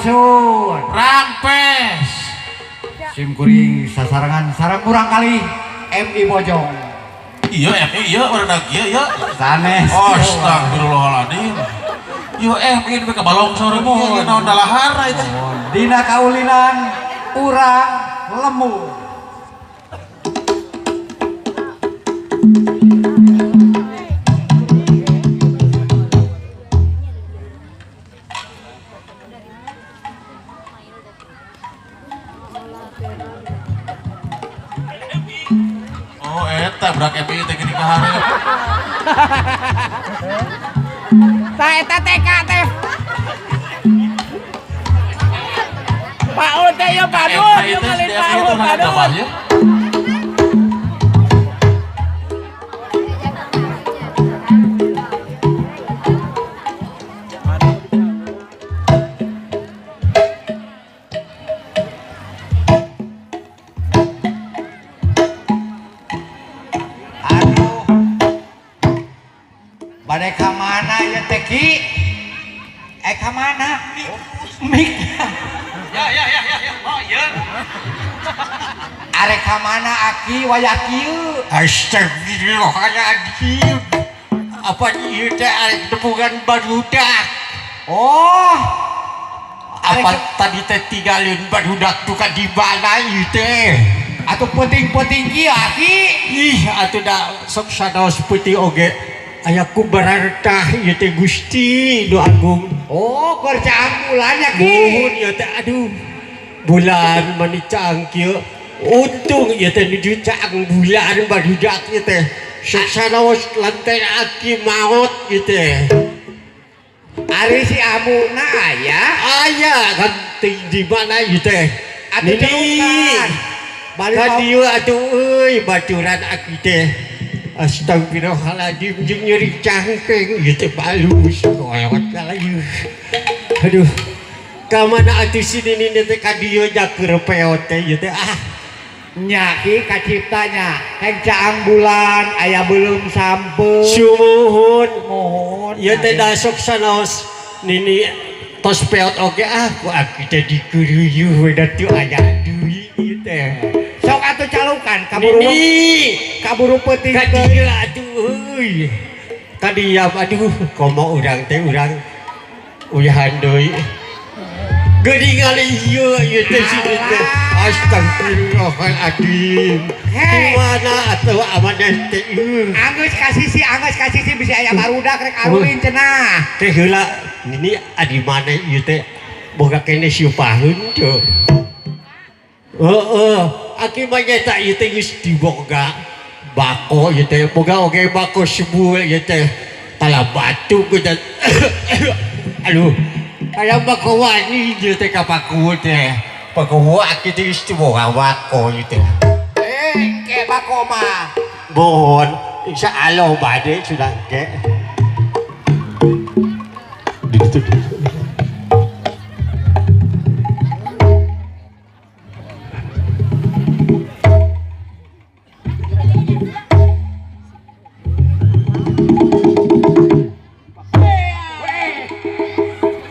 Sampurasun. Rampes. Sim kuring sasarengan sareng kurang kali MI Bojong. Iya MI ieu urang kieu ieu. Sanes. Astagfirullahaladzim. Ieu MI nepi ka balong sore mah naon dalahar eta. Dina kaulinan urang lemu. Oh eta budak MI teh geuning kaharep. Tah eta TK teh. Paul teh ieu padun, ieu malin paul padun. Aduh. Bade ka mana ieu teh Ki? Ka mana? Mik. Ya ya ya ya. Oh iya. Arek ka mana aki wayah kieu? Astagfirullahaladzim. Apa ieu teh arek tepungan barudak? Oh. Apa tadi teh tinggalin barudak tuh ka di mana ieu teh? Atuh penting-penting kieu aki. Ih, atuh da sok sanaos peuting oge. Aya ku barartah ieu teh Gusti nu Agung. Oh, keur caang bulan ya ki. Muhun ieu teh aduh. Bulan mani caang kieu. Untung ieu teh nuju caang bulan barudak ieu teh. Sok sanaos lantai aki maot ieu teh. Ari si amuna aya? Aya kan di mana ieu teh? Atuh celukan. Ka dieu atuh euy baturan aki teh. Astagfirullahaladzim jeung nyeri cangkeng ieu teh balus kolot lagi. Aduh. Ka mana atuh si nini teh ka dieu nya keur peot teh ieu teh ah. Nya ki kaciptanya heng caang bulan aya belum sampe. Sumuhun. Muhun. Ieu teh da sok sanaos nini tos peot oge ah ku aki teh dikuruyuh we da teu aya deui ieu teh. Sok atuh calukan kaburu. Nini kaburu peuting ka dieu atuh euy. Ka dieu aduh komo urang teh urang uyahan deui. Geuning ali ieu ieu teh si teh. Astagfirullahaladzim. Hei. Di mana atuh amaneh teh euy. Anggeus ka sisi, anggeus ka sisi bisi aya barudak rek arulin cenah. Teh heula nini adi maneh ieu teh boga keneh siupaheun teu. Heeh, aki mah nyata ieu teh geus diboga bako ieu teh boga oge bako sebul ieu teh pala batu geus. Aduh, aya bako wani ieu teh ka paku teh. Paku aki teh geus diboga bako ieu teh. Ke bako mah. Mohon insyaallah bade sudah ke. Di ditu.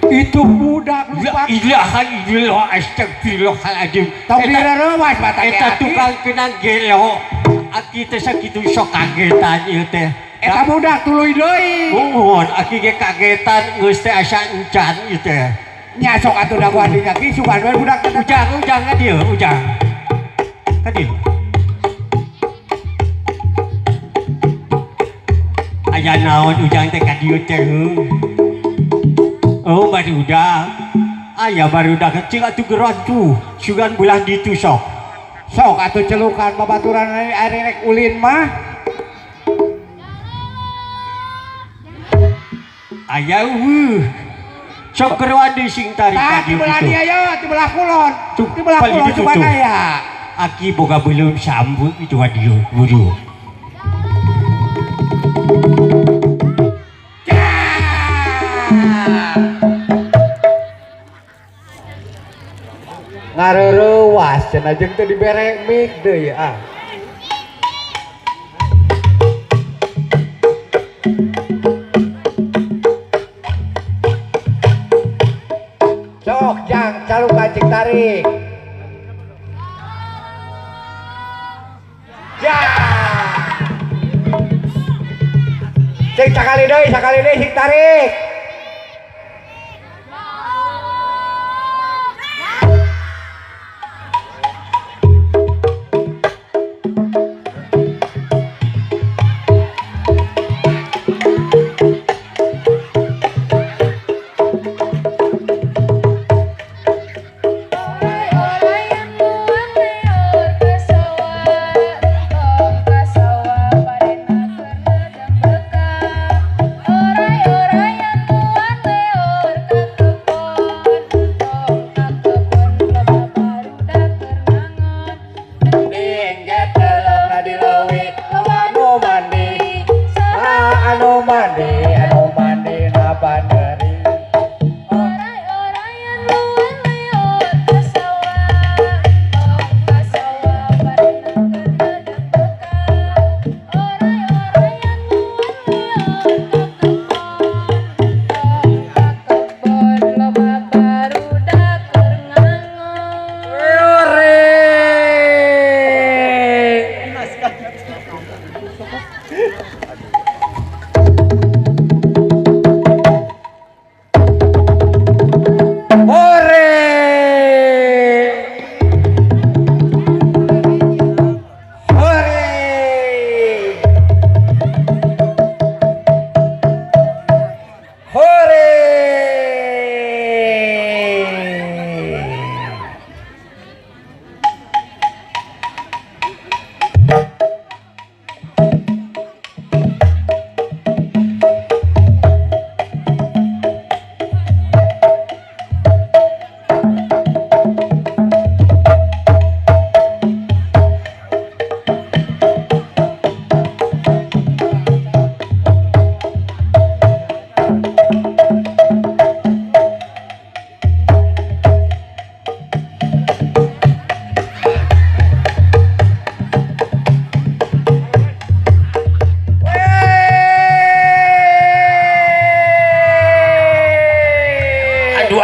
Itu budak lupa. Ilaha illallah astagfirullahaladzim. Tong direuwas batak eta tukang kenang gelo. Aki teh sakitu sok kagetan ieu teh. Eta budak tuluy deui. Muhun aki ge kagetan geus teh asa encan ieu teh. Nya sok atuh dagoan di kaki sugan we budak teh. Ujang ujang ka dieu ujang. Ka dieu. Aya naon ujang teh ka dieu teh. Oh barudak. Aya barudak kecil atuh geron tuh. Sugan belah ditu sok. Sok atuh celukan babaturan ari rek ulin mah. Aya eueuh. Sok geroan di sing tarik ka dieu. Tah di belah dieu ye, di belah kulon. Di belah kulon sugan aya. Aki boga belum sambut itu ka dieu buru. Ngareurewas cenah jeung teu dibere mic deui ah. Sok jang tarik. Ya. Cing sakali deui sing tarik.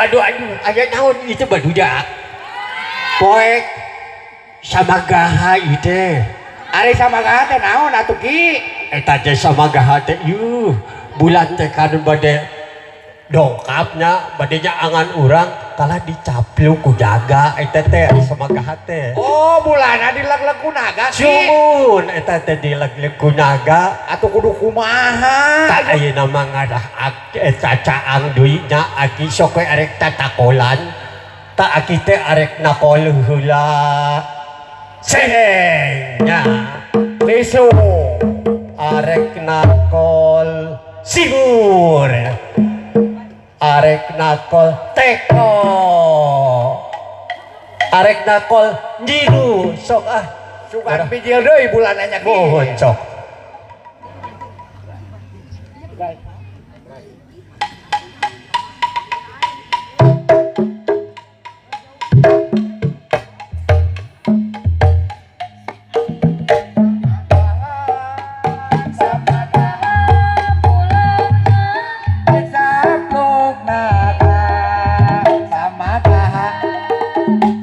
Aduh aya naon itu badudak poek samagaha ieu teh. Ari samagaha teh naon atuh Ki? Eta teh samagaha teh yuh bulan teh kan bade dongkapnya badenya angan urang kalah dicapluk ku jaga eta teh samagaha teh. Oh bulana dileg-leg ku naga Ki. Sumun eta teh dileg-leg ku naga atuh kudu kumaha? Tak ayeuna mah ngadah eta caang deui nya aki sok we arek tatakolan tak aki teh arek nakol heula seheng nya lisu arek nakol sigur arek nakol teko arek nakol nyiru sok ah sugan bijil deui bulananya Ki. Mohon sok.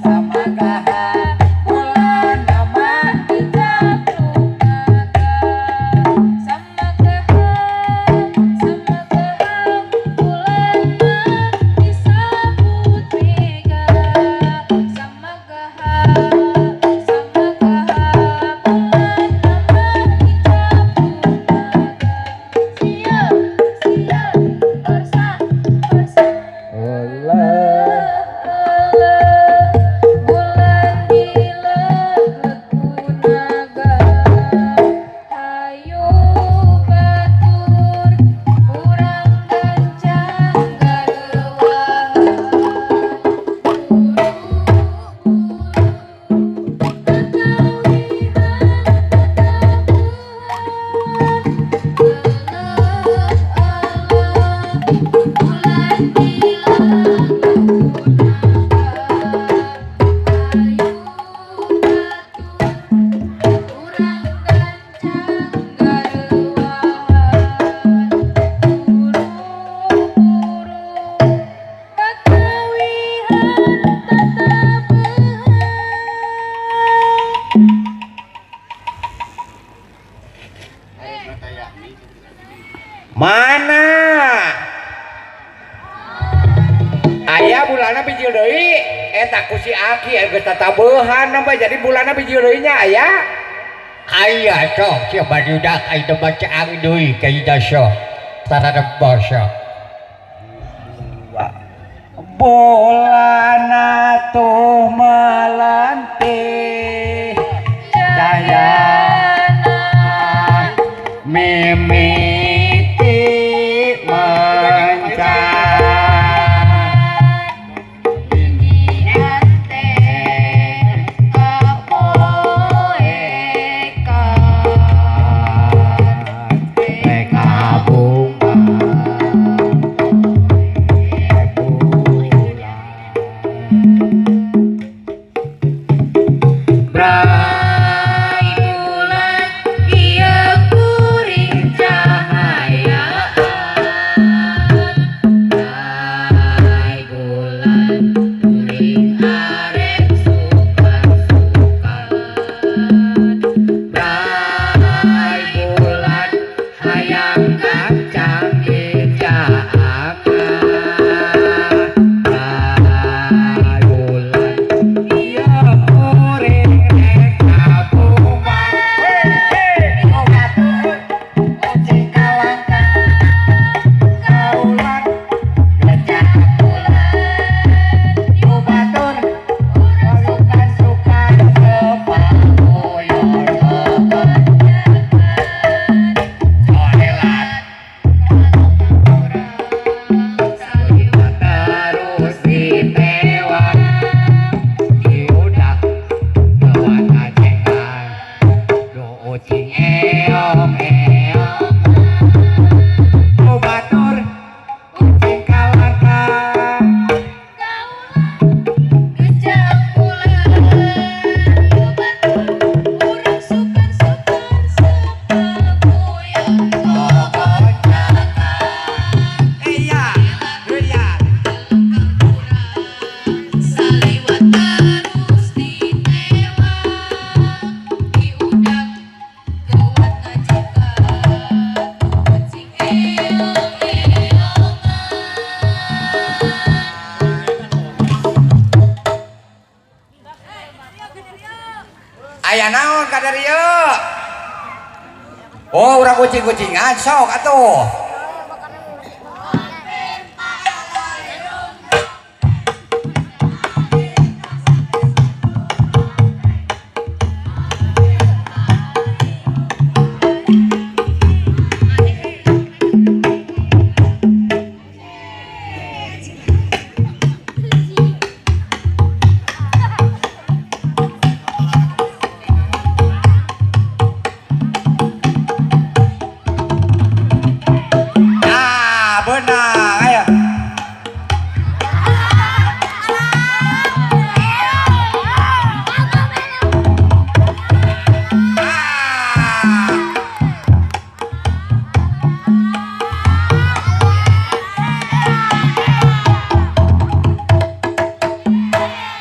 Samagaha bulan nama dicapluk naga. Aki geus tatabehan nambah jadi bulanna biji deui nya aya. Aya sok sia barudak aya teu bacaang deui ka ida sok. Taradep basa. Bolana tuh melanti cahayana mimiti mencar Aya naon kadarieu? Oh, urang kucing-kucingan sok atuh.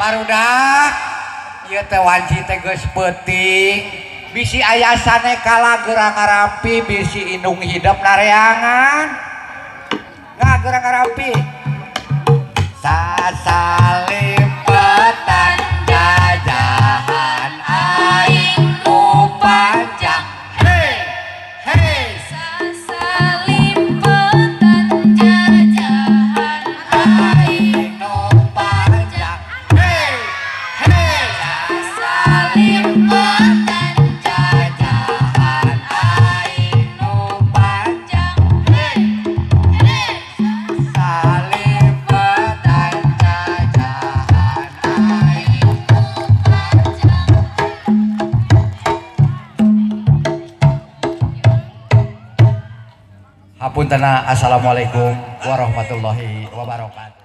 Barudak ieu teh wanci teh geus peuting bisi aya sanekala geura ngarampi bisi indung hidep nareangan ngageura ngarampi sasalipetan jajahan aing ku panjang hei hei sasalipetan jajahan aing ku panjang hei hei sasalipetan jajahan aing nu panjang hei hei salipetan jajahan aing ku panjang. Hapuntenna, assalamualaikum warahmatullahi wabarakatuh.